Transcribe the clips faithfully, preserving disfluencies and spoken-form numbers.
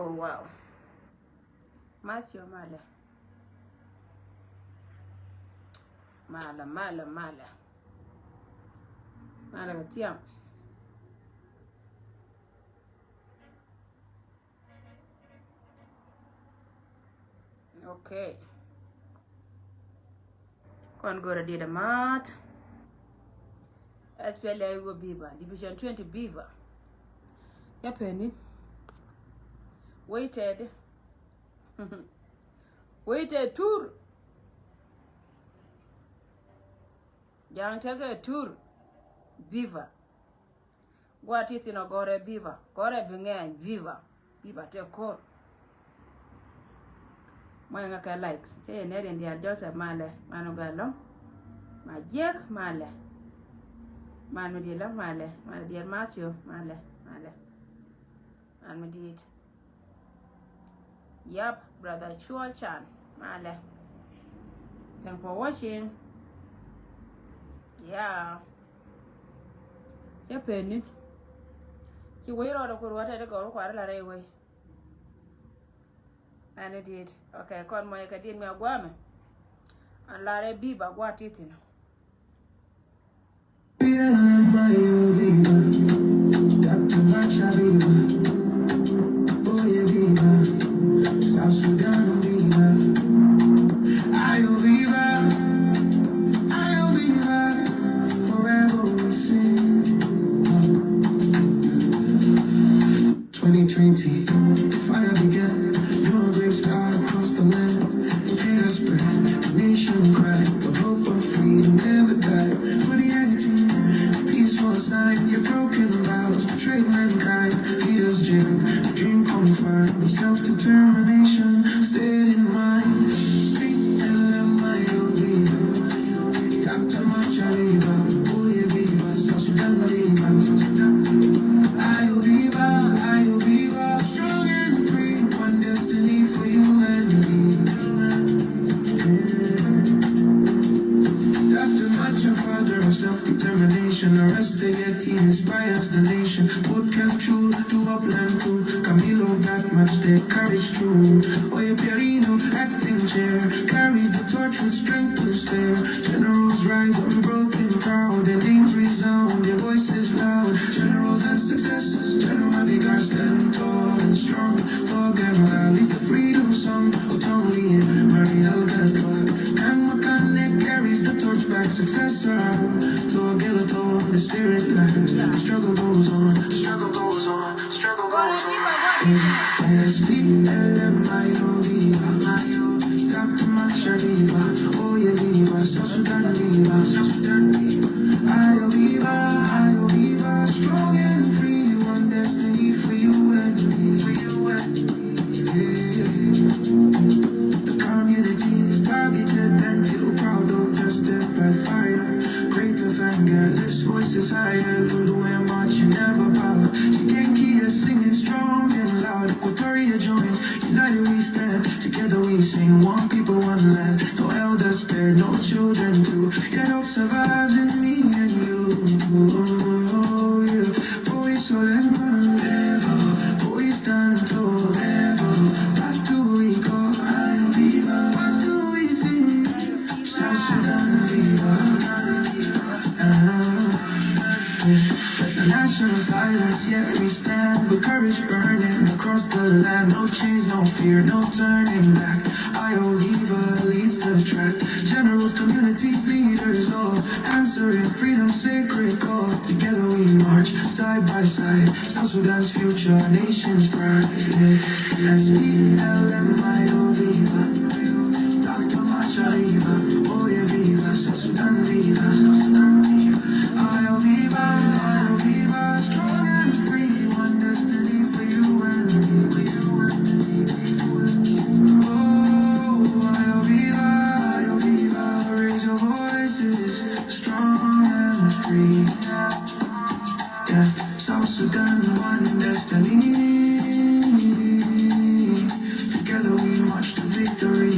Wow. Matthew malɛ. Malɛ, malɛ, malɛ. Malɛ kɛ tiam. Okay. Kɔn go̱rɛ diet a maat. S P L A I go viva. Division twenty viva. Cä peni. Waited. Waited tur. Ja̱a̱ŋ tekɛ tur. Viva. Gua̱a̱ ti thin ɔ gɔrɛ viva. Gɔrɛ bi ŋɛny viva. Viva te kor. Mɔyɛ ŋa kɛ likes. Cɛ yɛ nɛr in diaal Joseph malɛ. Man ɔ gɛ lɔŋ. Ma jiɛk malɛ. Man mi diet lɔŋ malɛ. Man diet Matthew malɛ. Malɛ. Man mi diet. Yap, brother Chuol Chan. Malɛ. Thank for watching. Yeah. Cä peni. Ci wei rɔɔdɛ ku ruɔ̱tɛ di gɔr kuarɛ la rɛy wei. Ani diet. Okay, kɔn mɔyɛ kɛ diet mi a guamɛ. An la rɛy bi ba gua ti thin. South Sudan viva. Ayo viva. Ayo viva. Forever we sing. Twenty twenty, the fire began. You're a brave star across the land. Chaos spread, the nation cried. The hope of freedom never died. Twenty eighteen, peace was signed. Your broken vows betrayed mankind. Leaders jailed, the dream confined. The self-determination stayed in mind. Speak and let my own leader. Doctor Macha viva, Oye viva, South Sudan viva. Ayo viva, ayo viva, strong and free, one destiny for you and me. Yeah. Doctor Macha, father of self-determination, arrested yet he inspires the nation. Boot Camp Chul to Upland to Camilo Black Match, their courage true. Oye Pierino, acting chair, carries the torch with strength to spare. Generals rise, unbroken proud, their names resound, their voices loud. Generals and successors, General Mabigar stand tall and strong. Thug and rallies the freedom song. Otong Lee, Mariel Gatwa, Kang Makane carries the torch back. Successor, to Abilato, the spirit lives. The struggle goes on, the struggle goes on. Struggle goes on. S P L M I O viva. Doctor Macha viva. Oye viva. South Sudan viva. South Sudan viva. Ayo viva. Ayo viva. Strong and free. One destiny for you and me. For you and me. Yeah. The community is targeted, Bentiu proud of tested by fire. Great of anger, lifts voices higher. Lulu and March, you never bow. Chikenki is singing strong and loud. Equatoria joins, united we stand. Together we sing, one people, one land. No elders spared, no children too. Yet hope survives in me and you. Oh, yeah. Boy, so let's move ever. Boy, stand tall ever. What do we go? I don't even. What do we see? South Sudan viva. Ah, yeah. That's a national silence, yet we stand with courage burning across the land. No chains, no fear, no turning back. Ayo viva leads the track. Generals, communities, leaders, all answering freedom's sacred call. Together we march, side by side. South Sudan's future, nation's pride. Yeah. S P L M I O viva. Doctor Macha viva. Oye viva. South Sudan viva. South Sudan viva. Ayo viva. Ayo viva. Strong and free. One destiny for you and me. For you and me. Oh, ayo viva. Ayo viva. Raise your voices. Strong and free. Yeah, South Sudan, one destiny. Together we march to victory.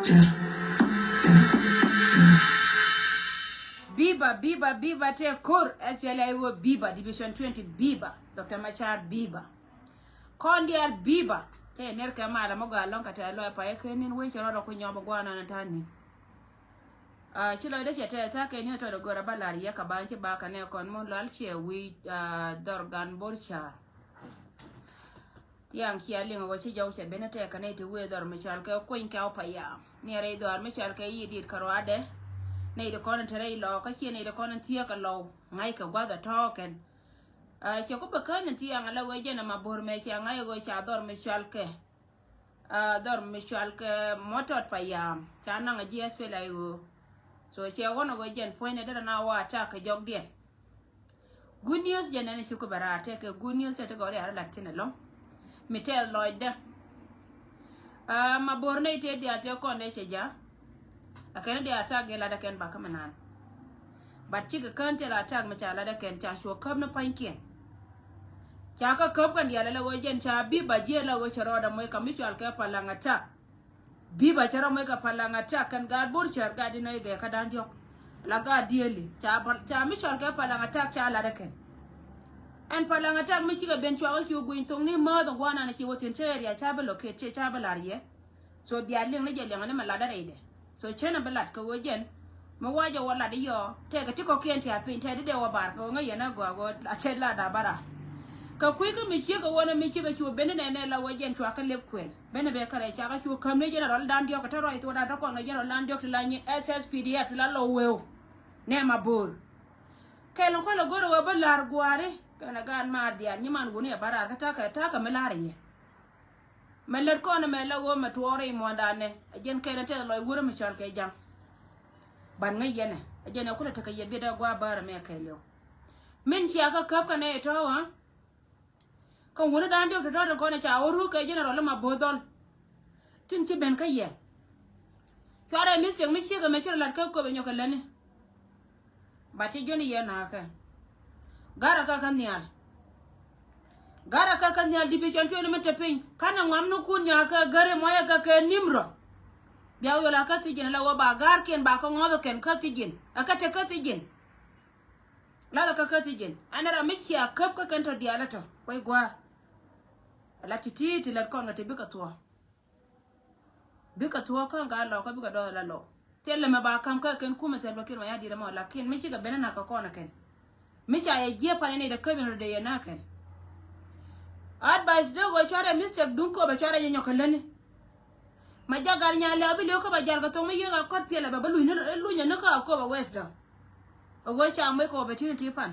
Yeah, yeah, yeah. Viva, viva, viva te kor. S P L A I O viva. Division twenty viva. Doctor Machar viva. Kɔn diaal biba. Cɛ ner kɛ malɛ mɔ gal lɔŋ kɛ tɛth lɔc payɛ kɛ nin wec cɛ rɔɔdɛ ku nyɔm guanan ta̱a̱ nin. Ci lɔcdä cɛ tɛth ta̱a̱ kɛ nin tɔt go̱rɛ ba lar yɛ kɛ ba ci ba kɛ nɛ kɔn mun lal cɛ wi̱i̱ dhɔr gan bor car. Thiaŋ cia liŋ ɣöö ci jɔw cɛ ben tɛk kɛ nɛy ti wee dhɔr mi cɔal kɛ kuny kɛ wä payam. Ni rɛy dhɔr mi cɔal kɛ yi dit kɛ ruadɛ. Nɛy ti kɔn in te rɛy lɔw kä cie nɛy ti kɔn in thieek kɛ lɔw ŋa̱ckɛ gua̱th ɛ tɔ̱ɔ̱kɛn. Cɛ ku bɛ kän in thiaŋ ala ɣöö jɛn ɛma bo̱r mɛ cia ŋa̱c ɣöö ca dhɔr mi cɔal kɛ dhɔr mi cɔal kɛ mɔtɔt payam ca naŋ a jiɛth pil a iɣöö. So cɛ ɣɔn a ɣöö jɛn puɔ̱nydɛ derɛ na wa attack kɛ jɔkdiɛn. Good news jɛn ɛn ci ku bɛ raar tɛk kɛ good news tɛ ti gɔri a ri lat thin ɛlɔŋ. Mi tɛth lɔcdä. Ma bo̱r nɛy tëë diaal tëë kɔn dee cɛ ja̱. A kɛn dee attack dee lat a kɛn bakä mi naan. But cikɛ kään tëë la attack mi ca lat a kɛn ca cuɔ käp ni pa̱nykiɛn. Ca kä käp kɛn diaal ala ɣöö jɛn ca bi ba jiɛɛl la ɣöö cɛ rɔɔdɛ moc ka mi cɔal kɛ palaŋ attack. Biba cɛ rɔ moc kɛ palaŋ attack kɛn gaat bor cär gaat di nɔy gɛ kä da̱ŋ diɔ̱k. La gaat dieli ca mi cɔl kɛ palaŋ attack ca lat ɛ kɛn. Ɛn palaŋ attack mi cikɛ ben cuakä cu guiny thok ni määth in guanan ci wä thin cä area ca bi locate cɛ ca bi lar yɛ. So bia liŋ ni jɛ liŋ ni mɛ lat dä rɛydɛ. So cɛn a bi lat kɛ ɣöö jɛn mi wacɛ wä lat iyɔ tɛkɛ ti kɔkiɛn tia piny tɛk di dee wä bar kɛ ɣöö ŋäc yɛn a gɔaa ɣöö a cɛ lat da bara. Kɛ kui̱ kä mi ciek kɛ ɣöö ni mi cikɛ cu ben ni nɛnɛ la ɣöö jɛn cuakä lep kuɛl. Benɛ bɛ kärɛ cakɛ cu käm ni general dan diɔk kɛ te ruac thuɔdan te kɔn kɛ general dan diɔk ti la nyi S S P D F ti la lɔ weu. Nɛ ma bo̱o̱r. Kɛl in kɔl a go̱r a wee bä la̱r gua̱a̱ri kɛn a gaat maar diaal nyi man wuni a bä raar kä ta̱kɛ ta̱kɛ mi la̱r a yɛ. Mɛ lät kɔn mɛ la wee mɛ tuɔɔri muɔ̱ndanɛ a jiɛn kɛn a tɛth lɔc wurä mi cɔl kɛ ja̱ŋ. Ban ŋäc yɛnɛ a jiɛn a kulɛ tekɛ yɛ biet a gua̱a̱ bäärä mɛ kɛl yɔw. Min cia kä käp kɛ nɛ itɔ̱ ɣä. Kä wuni dan diɔk tɔ̱tɔ̱ tin kɔn ca wä ruk kɛ general ma bo̱o̱th dhɔl. Tin ci ben kä yɛ. Cuarɛ mistake mi ciek ɛmɛ ci rɔ lat kä köp ɛ nyɔk kɛ lätni. Bat ci joni yɛ na̱a̱kɛ. Garɛ kä kä nhial. Garɛ kä kä nhial division twenty mi te piny. Kanɛ ŋuam ni kun nya̱a̱kɛ gäri muɔyɛ kä kɛ nim rɔ. Bia wi̱i̱ la kä thi̱ji̱n la wä ba ga̱rkiɛn ba kä ŋɔ̱th kɛn kä thi̱ji̱n. Ɛ kä te kä thi̱ji̱n. Lathɛ kä kä thi̱ji̱n ɛn ram mi cia käp kä kɛn tɔ diaal ɛ tɔ kuec gua̱a̱r. Lat ti ti̱i̱t ti lät kɔn kɛ ti bikɛ thuɔ̱k. Bikɛ thuɔ̱k kä ŋa lɔk kä bikɛ dɔɔth la lɔk. Thilɛ mɛ ba ka̱m kä kɛn kumɛ Salva Kiir Mayardit ɛmɔ lakin mi cikɛ ben ɛ na̱k kɛ kɔn ɛ kɛn. Mi ca yɛ jiɛ pan in ɛ dɛ käp in rɔ dee yɛ na̱k kɛn. Advice dee ɣöö cuarɛ mistake duŋ köpɛ cuarɛ nyɛ nyɔk kɛ lätni. Ma jagar nya lɛw bi liw kä ba jal kɛ thok mi yiëk a kɔt piɛl a bɛ bä luny ni luny ni kä a köp a wes dɔ. A wes ca moc kɛ opportunity pan.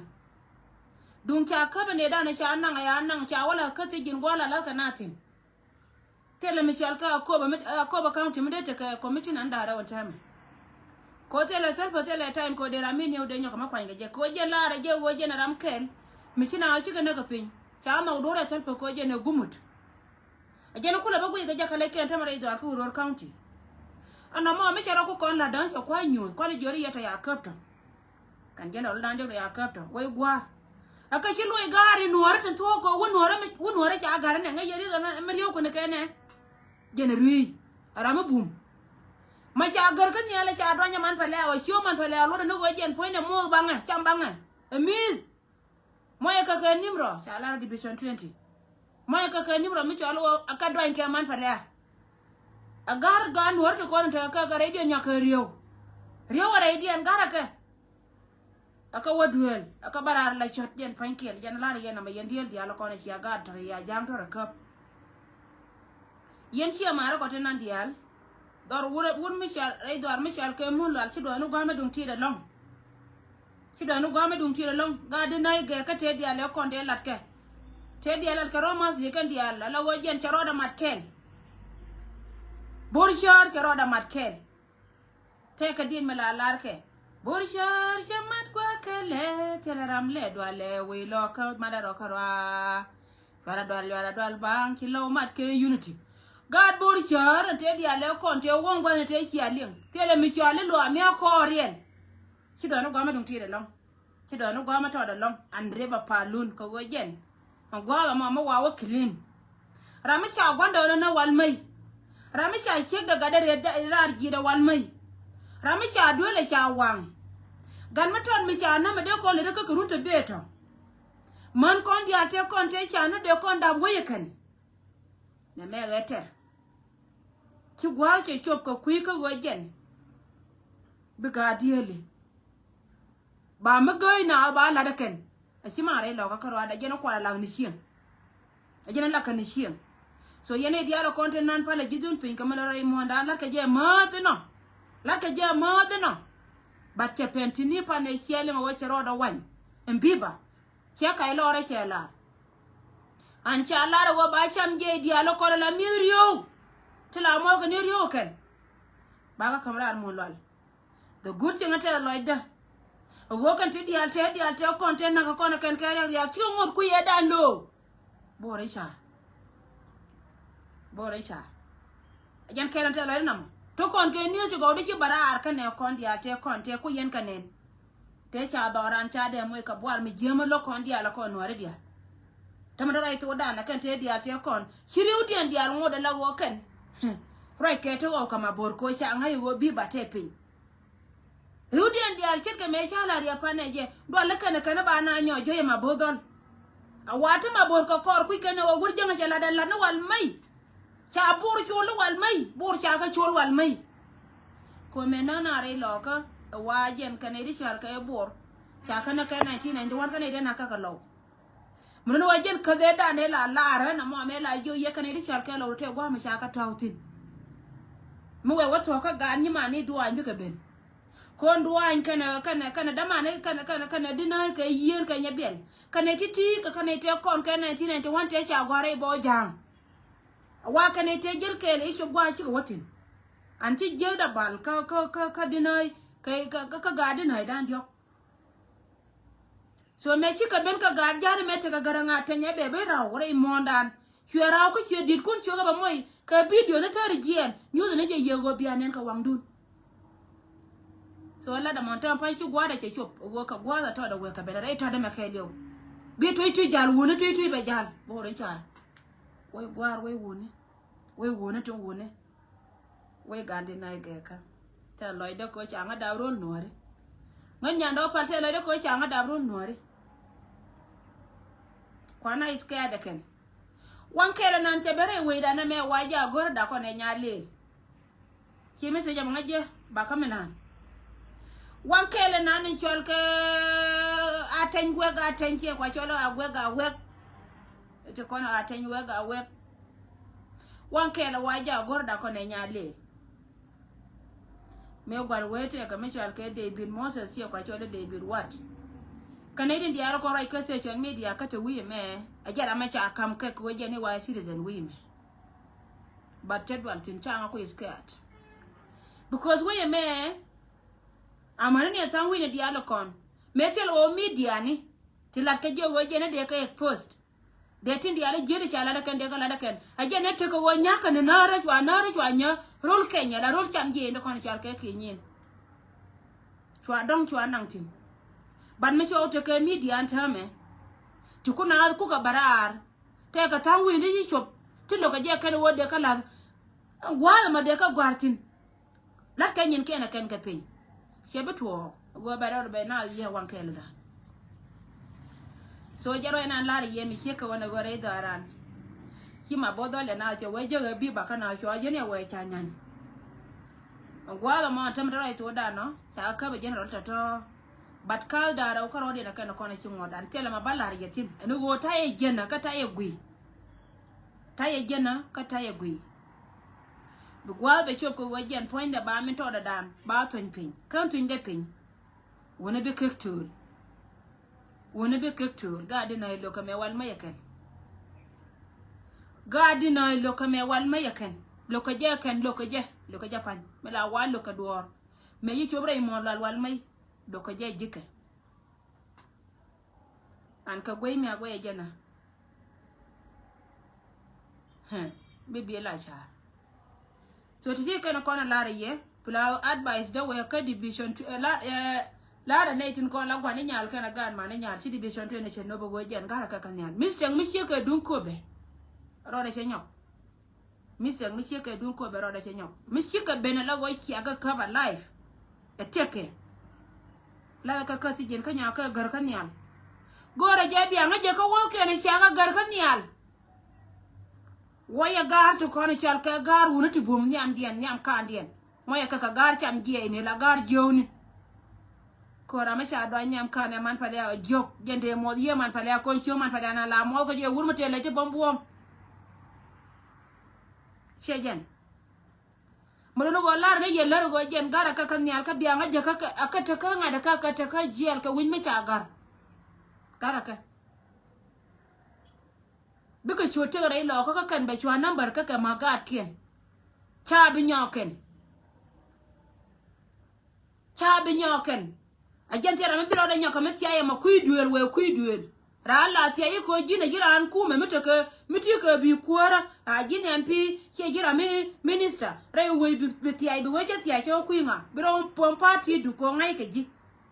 Duŋ ca käp ni dan ca naŋ a ya naŋ ca wala kä thi̱ ji̱n guala la kɛ na thi̱n. Thilɛ mi cɔal kä a köp a mi a köp a county mi dee tekɛ commissioner ni da̱rɛ wä tɛmɛ. Ko thilɛ self thilɛ time ko dee ram mi niw dee nyɔk ma kuany kɛ jɛ ko jɛ laarɛ jɛ wä jɛ na ram kɛl. Mi ci na a cikɛ näk a piny ca nhɔk duɔrɛ self ko jɛ ni gumut. A jɛn kulɛ bä guic kɛ jakä lec kɛn tämɛ rɛy dhuaar kä Uror County. Ɛn nɔmɔ mi cɛ rɔ ku kɔn la̱t däŋ cɛ kua̱c nyuuth kualɛ jiɔri yɛ tɔ ya käp tɔ. Kɛn jɛn dɔl dan jɔk tɔ ya käp tɔ wec gua̱a̱r. Ɛ kɛ ci luɔc ga̱a̱r in nuɔ̱ɔ̱rä tin thuɔ̱k kɛ wun nuɔ̱ɔ̱rä mi wun nuɔ̱ɔ̱rä ca ga̱r inɛ ŋäc yɛ rieth ɛmɛ riewkun kɛn ɛ. Jɛn ɛ rui̱i̱c ɛ ram mi bum. Ma ca gär kä nhial ɛ ca duany ɛ man pɛlɛɛw ɛ cio man pɛlɛɛw luɔt ɛ ni ɣöö jɛn puɔ̱nydɛ muɔ̱ɔ̱k baŋɛ cam baŋɛ. Ɛ mi̱i̱th. Mɔyɛ kɛ kɛ nim rɔ ca lar division twenty. Mɔyɛ kɛ kɛ nim rɔ mi cɔl wä a kɛ duany kɛ man pɛlɛ. A gar gan wär ti kɔn te kɛ kɛ rɛy diɛn nyakɛ rieu. Rieu a rɛy diɛn gar a kɛ. A kɛ wä duel a kɛ bä rar la cɔt jɛn pa̱nykiɛn jɛn lar yɛn ama yɛn diel dial kɔn a cia gar tɔrɛ ya ja̱ŋ tɔrɛ käp. Yɛn ciɛ marä kɔ ti nan diaal. Dhɔr wur wur mi cɔal rɛy dhɔr mi cɔal kɛ mun lual ci duɔni gua̱a̱mɛ duŋ ti̱i̱t ɛlɔ̱ŋ. Ci duɔni gua̱a̱mɛ duŋ ti̱i̱t ɛlɔ̱ŋ gaat di nɛy gɛɛ kä tëë diaal ɛ kɔn dee latkɛ. Tëë diaal latkɛ rɔmas li̱kɛn diaal ala ɣöö jɛn cɛ rɔɔdɛ mat kɛɛl. Bo̱r cäär cɛ rɔɔdɛ mat kɛɛl. Tɛkɛ di̱t mi la larkɛ bo̱r cäär cɛ mat gua̱a̱ kɛlɛ thilɛ ram lɛ dualɛ wec lɔkä mat a rɔkä rɔa. Cuarɛ dual cuarɛ dual baŋ ci lɔw mat kɛ unity. Gaat bo̱r cäär ɛn tëë diaal ɛ kɔn tëë wäŋ gua̱thni tëë cia liŋ thilɛ mi cɔal i̱ luaak mi a kɔɔriɛn. Ci dɔɔni gua̱a̱mɛ duŋ ti̱i̱t ɛlɔ̱ŋ. Ci dɔɔni gua̱a̱mɛ tɔɔt ɛlɔ̱ŋ an rip a palun kɛ ɣöö jɛn. Ɛn gua̱a̱th ɛmɔ mi wa wä clean. Ram mi ca gua̱ndɛ ɣän ɛ wal mey. Ram mi ca ciekdɛ gatdɛ rɛɛt raar ji̱t ɛ wal mey. Ram mi ca duël ɛ ca waŋ. Gat mi tɔt mi ca nämɛ dee kɔn lät ɛ kä kɛ run te bëë tɔ. Män kɔn diaal tëë kɔn tëë ca ni dee kɔn dap wec ɛ kɛn. Nɛ mɛ ɣɛ tɛr. Ci gua̱a̱th cɛ cop kɛ kui̱ kä ɣöö jɛn bi gaat diëëli. Ba mi gääc na ba lat ɛ kɛn. A ci ma rɛy lɔkä kä ruaadɛ jɛn ɛ kual a lak ni cieŋ. A jɛn ɛ lak kɛ ni cieŋ. So yɛn ɛ diaal ɛ kɔn te nan palɛ ji̱ dhun piny kɛ mi lɔ rɛy muɔ̱ɔ̱ndan lat kɛ jɛ määth inɔ. Lat kɛ jɛ määth inɔ. But cɛ pɛn ti ni pan ɛ ciɛɛl in ɛ wä cɛ rɔɔdɛ wany. Ɛn bi̱i̱ ba. Cɛ kac lɔɔrɛ cɛ lar. An ca lar ɛ wä ba cam jɛ diaal ɛ kɔn ɛ la mi̱th ri̱ew. Ti la muɔth kɛ ni ri̱ew ɛ kɛn. Ba kä käm raan mun lual. The good thing ɛ tɛth lɔcdä. Ɛ ɣöö kɛn ti diaal tɛ diaal tɛ kɔn tɛ nak ɛ kɔn ɛ kɛn kɛ riak riak ci ŋot kui̱ ɛ dan lo̱o̱. Bo̱o̱r i̱ ca. Bo̱o̱r i̱ ca. Ɛ jɛn kɛn ɛ tɛth lɔcdä namɔ. Ti kɔn kɛ ni̱eec ci gɔw di ci bä raar kɛn ɛ kɔn diaal tɛ kɔn tɛ kui̱ yɛn kɛ nɛn. Tëë ca dhɔran ca dee moc kɛ bual mi jiääm lo̱k kɔn diaal kɔn nuääri diaal. Tämɛ tɔ̱ ruac thokdan ɛ kɛn tëë diaal tëë kɔn ci ri̱wdiɛn diaal ŋot ala ɣöö kɛn. Ruac kɛ ti ɣɔw kɛ ma bo̱r koc ca ŋa̱c ɣöö bi ba tɛɛ piny. Ri̱wdiɛn diaal ce̱tkɛ mëë ca la riɛp panɛ jɛ dual lä kɛn kɛn ba na nyɔɔc juɔ̱c ɛ ma bo̱r dhɔl. A wa ti ma bo̱r kɛ kɔɔr kui̱ kɛn ɛ ɣöö wur jäŋä cɛ lat ɛ lat ni wal mɛy. Ca bur col wal mey, bur ca kä col wal mey. Kome nä na rɛy lɔkä ɛ wa jɛn kɛn ɛ di cal kɛ bur. Ca kɛn ɛ kɛ nineteen ninety-one kɛn ɛ di na kä kɛ lɔw. Mɛ ni wa jɛn kä dhɛ dan ɛ la lar ɛ na mɔ mɛ la jiɔ yɛ kɛn ɛ di cal kɛ lɔw tɛ guam ca kä tɔw thin. Mi wɛ wä thɔk kä gan nyi man ni duany bikɛ ben. Kon duany kɛn ɛ kɛn ɛ kɛn ɛ daman ɛ kɛn ɛ kɛn ɛ kɛn ɛ di na kɛ yien kɛ nyɛ biɛl. Kɛn ɛ ti ti kɛ kɛn ɛ tɛ kɔn kɛ nineteen ninety-one tɛ ca guarɛ bɔ jaŋ. A wa kɛn ɛ tëë jäl kɛɛl i̱ cop gua̱a̱th cikɛ wä thi̱n. An ci jiäkdä bal kä kä kä kä dinäi kä kä kä gaat dinäi dan diɔ̱k. So mɛ cikɛ ben kä gaat ja̱a̱n mɛ tekɛ gärä ŋa̱t tɛnyɛ bɛ ben raw rɛy muɔ̱ɔ̱ndan. Cuɛ raw kä ciɛ di̱t kun ciökɛ bɛ moc kɛ bidio ni thäri jiɛɛn nyuuth ni jɛ yiëë ɣöö bia nɛn kɛ waŋdun. So lat ɛmɔn tɛmɛ pa̱ny ci gua̱a̱dɛ cɛ cop ɣöö kɛ gua̱a̱dɛ tɔɔdɛ wek kɛ ben rɛy tɔɔdɛ mɛ kɛɛliw. Bi tuc tuc ja̱l wuni tuc tuc bɛ ja̱l bo̱o̱r in ca̱a̱r. Wec gua̱a̱r wec wuni. Wec wuni ti wuni. Wec gandi na igɛɛkä. Tɛ lɔcdä koc ca ŋä dap rol nuɔ̱ɔ̱ri. Ŋän nyandɛ wä pal tɛ lɔcdä koc ca ŋä dap rol nuɔ̱ɔ̱ri. Kuana is kɛɛdɛ kɛn. Waŋ kɛɛlɛ nan cɛ bɛ rɛy wecdan ɛmɛ wa jɛ a go̱r dakɔn ɛ nya lëë. Ci mi thiec ɛmɔ ŋäc jɛ bakä mi naan. Waŋ kɛɛl ɛnan in cɔl kɛ Atɛny Guɛk, Atɛny ciɛ kua cɔl a Guɛk a Wɛk. Ti kɔn Atɛny Wɛk a Wɛk. Waŋ kɛɛl ɛ wa jɛ a go̱r dakɔn ɛ nya lëë. Mëë gual wee tëëkɛ mi cɔal kɛ David Moses ciɛ kua cɔl i̱ David Wat. Kɛ nɛy tin diaal kɔn ruac kä social media kä te wi̱i̱ ɛmɛ. Ɛ jɛ ram mɛ ca ka̱m kɛ kɛ wee jɛ ni wa citizen wi̱i̱ ɛmɛ. But cä dual thi̱n ca ŋa ku is scared. Because wee ɛmɛ amäni ni ɛ tha̱a̱ŋ wi̱i̱ ni diaal kɔn mëë thil ɣöö media ni ti lat kɛ jiɛ wee jɛ ni dee kɛ exposed. Dee tin diaal ji̱ di ca lat ɛ kɛn dee kɛ lat ɛ kɛn. A jɛ ni tekɛ ɣöö nyakɛ ni näärä cua näärä cua nyä rol Kenya la rol cam jiɛ ni kɔn cal kɛ ki̱ nyin. Cua dɔ̱ŋ cua naŋ tin. But mi cua wä tekɛ media ɛn täämɛ. Ti ku naath kukɛ bä raar. Tɛkɛ tha̱a̱ŋ wi̱i̱ni ci cop ti lo̱kɛ jɛ kɛn wä dee kä la̱th. Gua̱a̱th ɛmɔ dee kä gua̱a̱r thi̱n. La̱t kɛ nyin kɛn ɛ kɛn kɛ piny. Ciɛ bi tuɔɔk a guɔ bɛ rɛw bɛ naath yiëë waŋ kɛɛl dan. So jɛ ruac nan lar yiëë mi ciek kɛ wän ɛ ɣöö rɛy dhɔaaran. Ci ma bo̱th dhɔl ɛ naath cɛ wee jek ɛ bi bakä naath cua ji̱n ɛ wee ca nyany. Gua̱a̱th ɛmɔ tämɛ te ruac thokdan nɔ ca käp ɛ ji̱n rɔl tɔ̱tɔ̱. But ka̱th da̱a̱r rɛw kärɔɔdiɛn ɛ kɛn kɔn ɛ ci ŋuɔ̱tdan thilɛ ma ba la̱r yɛ thi̱n ɛn ɣöö ta̱yɛ jiɛn ɛ kä ta̱yɛ gui̱. Ta̱yɛ jiɛn ɛ kä ta̱yɛ gui̱. Bi gua̱a̱th bɛ cop kɛ ɣöö jiɛn puɔ̱nydɛ ba min tɔɔdɛ da̱a̱n ba thuny piny kän thuny dee piny. Wuni bi kek tööl. Wuni bi kek tööl gaat di nä ilokä mɛ wal mä yɛ kɛn. Gaat di nä ilokä mɛ wal mä yɛ kɛn. Lokä jɛ kɛn lokä jɛ lokä jɛ pa̱ny mi la wa lokä duɔ̱ɔ̱r. Mɛ yi cop rɛy muɔ̱ɔ̱n lual wal mä yi. Dɔ̱kɛ jɛ ji̱kɛ. An kɛ guey mi a guey jɛ na. Hɛ, bi biɛ la car. So ti ti kɛn kɔn a lar yɛ pla advice dɛ wɛ kä division two, eh, lar, eh, lar a nɛ tin kɔn la guani nyal kɛn a gan mani nyal ci division two ni cɛ nobɔ wɛ jɛn gar a kɛ kɛ nyal. Mistake mi ciɛ kɛ duŋ kobɛ. Rɔdɛ cɛ nyɔk. Mistake mi ciek kɛ duŋ kop bɛ rɔɔdɛ cɛ nyɔk. Mi ciek kɛ ben ala ɣöö ciakä käp a life. Ɛ tiɛkɛ. La kä kä thiec jiɛn kä nyakä gär kä nhial. Go̱o̱rɛ jɛ biaŋä jɛ kä wäth kɛn ciakä gär kä nhial. Wä yɛ ga̱a̱r ti kɔn cɔal kɛ ga̱a̱r wuni ti buɔ̱m nhiamdiɛn, nhiam kaandiɛn. Mɔ yɛ kɛ kɛ ga̱a̱r cam jiɛɛni la ga̱a̱r jiööni. Kora mi ca dɔny nhiam kaanɛ man pali a jiök. Jɛn dee muɔth yie man pali a kɔn ciö man pali a na la muɔth kɛ jɛ wur mi tëë lɛ ci bäm buɔ̱m. Ciɛ jɛn. Mi luni ɣöö lar ni yɛ lär ɣöö jɛn ga̱r a kɛ kɛ nhial kä biaŋ a jɛ kä kɛ a kɛ te kä ŋa̱t kä kɛ te kä jiɛɛl kɛ wi̱ny mi ca ga̱r. Ga̱r a kɛ. Bikɛ cu tëk rɛy lɔɔkä kä kɛn bɛ cua number kä kɛ ma gaatkiɛn. Ca bi nyɔɔkɛn. Ca bi nyɔɔkɛn. A jɛn thiɛ ram mi bi rɔɔdɛ nyɔkɛ mi thiayɛ ma kui̱ duëël wëë kui̱ duëël. Raan la thiay i̱ ko̱ ji̱n a ji̱ raan kumɛ mi tekɛ mi ti̱i̱ kɛ bi kuäärä a ji̱n M P ciɛ ji̱ ram mi minister rɛy wëë bi, bi thiay bi wëë cä thiay cɛ wä kui̱ ŋa bi rɔɔm puɔ̱m party du ko̱ ŋa̱ckɛ ji̱.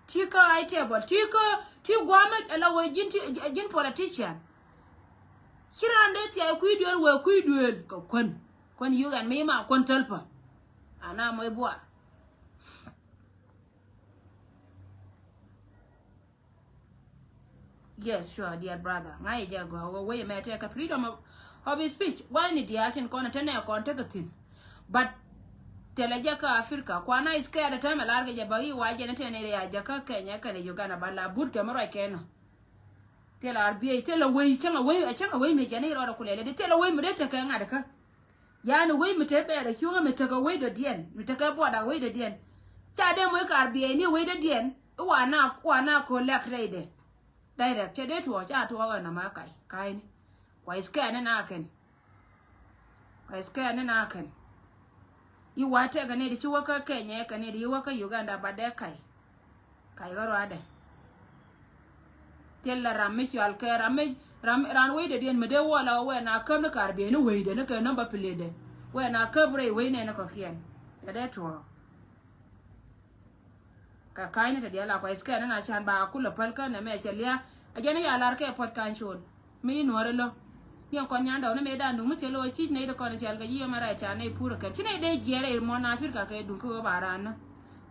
Ti kä ai table ti kä ti guam ala wee ji̱n ti ji̱n politician. Ci raan dee thiay kui̱ duel wee kui̱ duel kɛ kuän. Kuän yuk ɛn mi ma kuän tälpä. Ana moc buar. Yes, sure, dear brother. Ŋa̱c jɛ gɔ̱ wee mɛ tɛk kɛ freedom of, of speech. Wani diaal tin kɔn te nɛ kɔn tekɛ thin. But thilɛ jɛ kä Africa kuan a scared tɛmɛ lar kɛ jɛ bak i̱ wa jɛ ni tɛn area jɛ kä Kenya kɛnɛ Uganda ba la but kɛ mi ruac kɛn nɔ. Thilɛ R B A thilɛ wei cäŋ a wei cäŋ a wei mi jɛ ni rɔɔdɛ kulɛ lɛ di thilɛ wei mi dee tekɛ ŋa̱t kä. Yani wei mi te bɛɛrɛ cuŋä mi tekɛ wei dɔ̱diɛn mi tekɛ buɔda wei dɔ̱diɛn. Ca dee moc kɛ R B A ni wei dɔ̱diɛn i̱ wa na wa na collect rɛydɛ. Direct cɛ dee tuɔɔk ca tuɔɔk ɛn nɔmɔ kac ka̱cni. Kua i̱ scared ni na kɛn. Kua i̱ scared ni na kɛn. I̱ wa tɛk kɛ ni di ci wä kä Kenya kɛ ni di ci wä kä Uganda ba dee kac. Kac kä ruadɛ. Thil la ram mi cual kɛ ram mi ram ran wecdɛ diɛn mi dee wä la wɛ na käp ni kar biɛ ni wecdɛ ni kɛ number plate dɛ wɛ na käp rɛy wec nɛn ni kɔkiɛn. Cɛ dee tuɔɔk. Kɛ ka̱cni te diaal a kua i̱ scared ni na can ba kulɛ päl kä nɛmɛ cɛ lia̱a̱. A jɛn i̱ ya lar kɛ puɔ̱t ka̱ny col mi i̱ nuɔ̱ɔ̱ri lo̱. Niɛn kɔn nyan dɔw ni mëë dan duŋ mi thil ɣöö cic nɛy ti kɔn cɛl kɛ yiëë mɛ rɛy ca nɛy pur kɛn ci nɛy dee jiɛɛr rɛy muɔ̱n Africa kɛ duŋ kä ɣöö ba raan nä.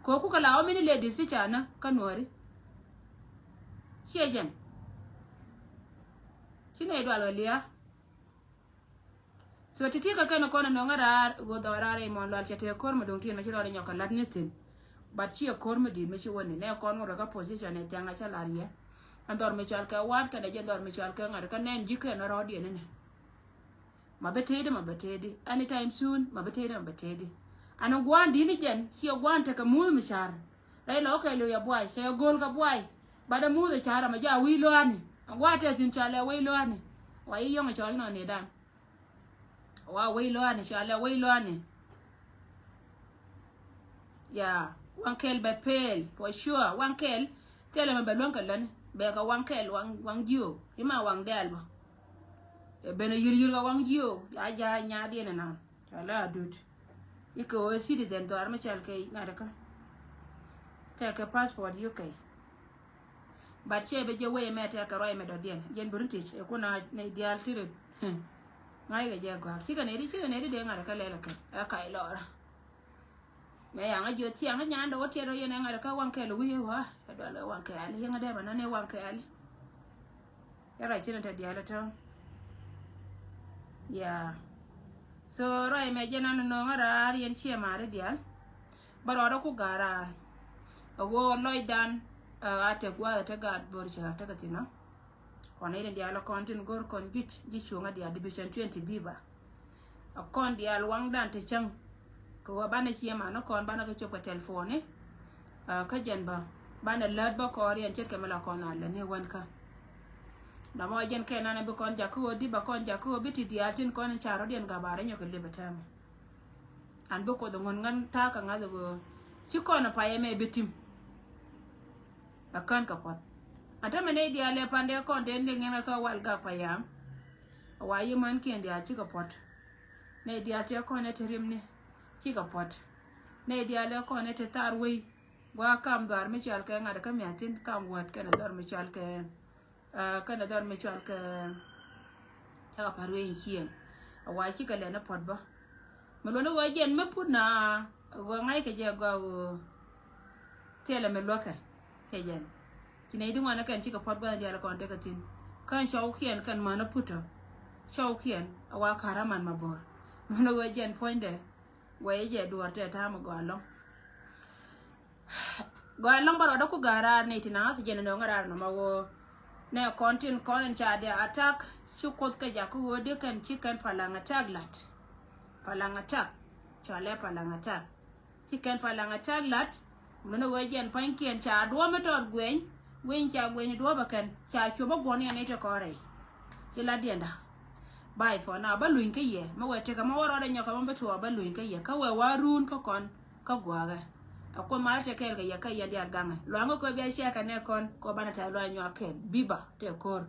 Kɛ ɣöö kukɛ la ɣöö mi ni ladies ti ca nä kä nuɔ̱ɔ̱ri. Ciɛ jɛn ci nɛy dual ɣä lia̱a̱. So ti ti kɛ kɛn kɔn nɔŋ a raar ɣöö dhɔk raar i̱ mɔn lual cɛ tëë ko̱r mi duŋ tin mɛ ci rɔɔd inyɔk kɛ lat ni thi̱n. But ci ɛ ko̱r mi di̱i̱t mi ci wä ni nɛ kɔn ŋot kɛ kä position ɛ thiaŋ a cä lar yɛ. Ɛn dhɔr mi cɔal kɛ wa̱a̱t kɛn ɛ jɛn dhɔr mi cɔal kɛ ŋa̱t kä nɛn ji̱ kɛn rɔɔd yɛn ni nɛ. Ma bɛ tëëdi ma bɛ tëëdi anytime soon ma bɛ tɛɛdi ma bɛ tɛɛdi. Ani gua̱a̱n di̱t ni jɛn ci ɛ gua̱a̱n tekɛ muth mi ca̱r. Rɛy lɔ kɛ liw yɛ buay kɛ go̱o̱l kɛ buay. Bat ɛ muth ɛ ca̱r ɛmɛ ja̱ wi̱i̱ lo̱a̱ni. Ɛ gua̱a̱n tɛth thi̱n cɔal ɛ wi̱i̱ lo̱a̱ni. Wa i̱ yɔ̱ŋ ɛ cɔl nɔn ni dan. Wa wec lɔani cɔalɛ wec lɔani. Ya, waŋ kɛl bɛ pel for sure. Waŋ kɛl thilɛ mɛ bɛ luäŋ kɛ läni bɛ kɛ waŋ kɛl waŋ waŋ jiö. Ima waŋ dɛl bä. Bɛn a yil yil kɛ waŋ jiö. Ya ja nya diɛn na cɔalɛ a dut. Ikɛ wee citizen dhɔar mi cɔal kɛ ŋa̱t kä. Tɛkɛ passport U K. But cɛ bɛ jɛ wee mɛ tɛkɛ ruac mɛ dɔ̱diɛn jɛn British ɛ kun a nɛy diaal ti ri. Ŋa̱c kɛ jɛ gɔ̱a̱k cikɛ nɛy di cikɛ nɛy di dee ŋa̱t kä lɛl kɛ ɛ kac lɔɔra. Mɛ yaŋ a jiö thiaŋ kä nyan dɔ̱ wä tiɛt wä yɛn ɛ ŋa̱t kä waŋ kɛl wi̱i̱ wä ɛ dual ɛ waŋ kɛl i̱ yɛn a dee bɛ nɔn ɛ waŋ kɛl i̱. Cä ruac cin a te diaal a tɔ̱. Ya. So ruac mɛ jɛn an nööŋä raar yɛn ciɛ maari diaal. Bä rɔɔdä ku ga̱a̱r raar. A ɣöö lɔcdan a tek gua̱a̱th a te gaat bo̱r cä tekɛ thi̱n ɔ. Kɔn i̱ diaal a kɔn tin go̱r kɔn juic ji̱ cuŋä diaal division twenty biba. A kɔn diaal waŋdan te cäŋ. Kɛ ɣöö banɛ ciɛ man ni kɔn banɛ kɛ cop kɛ telephone ni. Kä jɛn bä banɛ lät bä kɔɔr yɛn ce̱tkɛ mi la kɔn a lät ni wän kä. Nɔmɔ jɛn kɛ nanɛ bi kɔn jakä ɣöö di bä kɔn jakä ɣöö bi ti diaal tin kɔn in ca rɔ̱diɛn gabar inyɔk ilip itɛmɛ. An bi Kuoth ŋun ŋän ta̱a̱ kɛ ŋa̱th i̱ ɣöö ci kɔn ɛ payɛ mɛ bi tim. Ɛ kän kɛ puɔ̱t. An tämɛ nɛy diaal ɛ pa̱n dee kɔn dee liŋ in ɛ kä wal gak payam. Ɛ wa yi män kiɛn diaal cikɛ puɔ̱t. Nɛy diaal tëë kɔn ɛ te riɛmni cikɛ puɔ̱t. Nɛy diaal ɛ kɔn ɛ te thar wei. Gua̱a̱ kam dhɔaar mi cɔal kɛ ŋa̱t kä miathin kam wäät kɛnɛ dhɔr mi cɔal kɛ kɛnɛ dhɔr mi cɔal kɛ cakɛ pa̱r wee in cieŋ. A wa cikɛ lɛn a puɔ̱t bä. Mi luɔ̱n i̱ ɣɔɔ jiɛn mi put na ɣɔɔ ŋa̱ckɛ jɛ gɔaa ɣöö thilɛ mi luäkɛ kɛ jɛn. Ci nɛy ti ŋuan kɛn cikɛ puɔ̱t gua̱n diaal kɔn tekɛ thi̱n. Kän cɔwkiɛn kɛn män a put tɔ. cɔwkiɛn a wa ka̱r aman ma bo̱r. Mɛn ɣöö jɛn puɔ̱nydɛ wee jɛ duɔ̱ɔ̱r tɛ ta̱a̱ mi gɔaa ɛlɔ̱ŋ. Gɔaa ɛlɔ̱ŋ bä rɔɔdä ku ga̱a̱r raar ni ti naŋ a thi jɛn ni nöŋ raar nɔmɔ ɣöö nɛ kɔn tin kɔn in ca diɛ attack. Ci Kuoth kɛ jakä ɣöö di kɛn ci kɛn Palaŋ attack lat. Palaŋ attack. Cɔalɛ Palaŋ attack. Ci kɛn Palaŋ attack lat. Mɛn ɣöö jɛn pa̱nykiɛn ca duɔ̱ɔ̱p mi tɔɔt gueny. Winy ca gueny duɔ̱ɔ̱p ɛ kɛn ca cuɔp a guɔ̱n yɛn ni ti kɔn rɛy. Ci la diɛnda. Bye for now. Bä luny kä yɛ. Mɛ wɛ tekɛ mɛ wä rɔɔdɛ nyɔkɛ mɛ bi tuɔɔk bä luny kä yɛ. Kä wɛ wa ruun kä kɔn kä gua̱a̱kɛ. A Kuoth malä tɛ kɛɛl kɛ yɛ kä yɛn diaal gaŋɛ. Luaŋä kɛ bia ciɛkɛ nɛ kɔn kɔ banɛ tɛ luaŋ nyuak kɛɛl. Biba tɛ ko̱r.